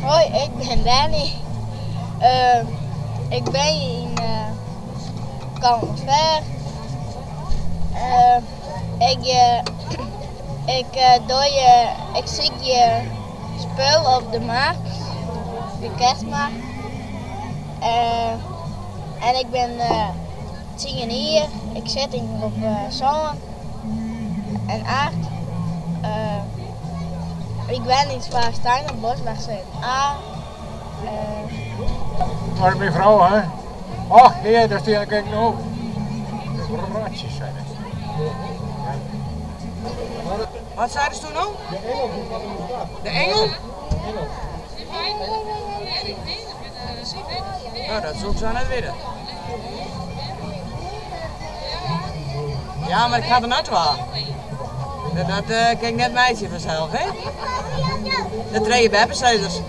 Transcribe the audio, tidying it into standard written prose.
Hoi, ik bin Danny. Ik wenje yn Kollumersweach. Ik, ik doe, ik sykje spul op de markt, de kerstmarkt. En ik bin tsien jier. Ik sit yn groep sân en acht. Ik wenje yn Swartstein op Bosweg 7A. Waar is mijn vrouw, hè? Och, heer, daar sta ik nou. Ratjes zijn het. Wat seidest do no? De engel? No, dat soe ik sa net witte. Ja, mar ik ha der no twa. Dat kin ik net meitsje fansels, hè? De trije beppesizzers.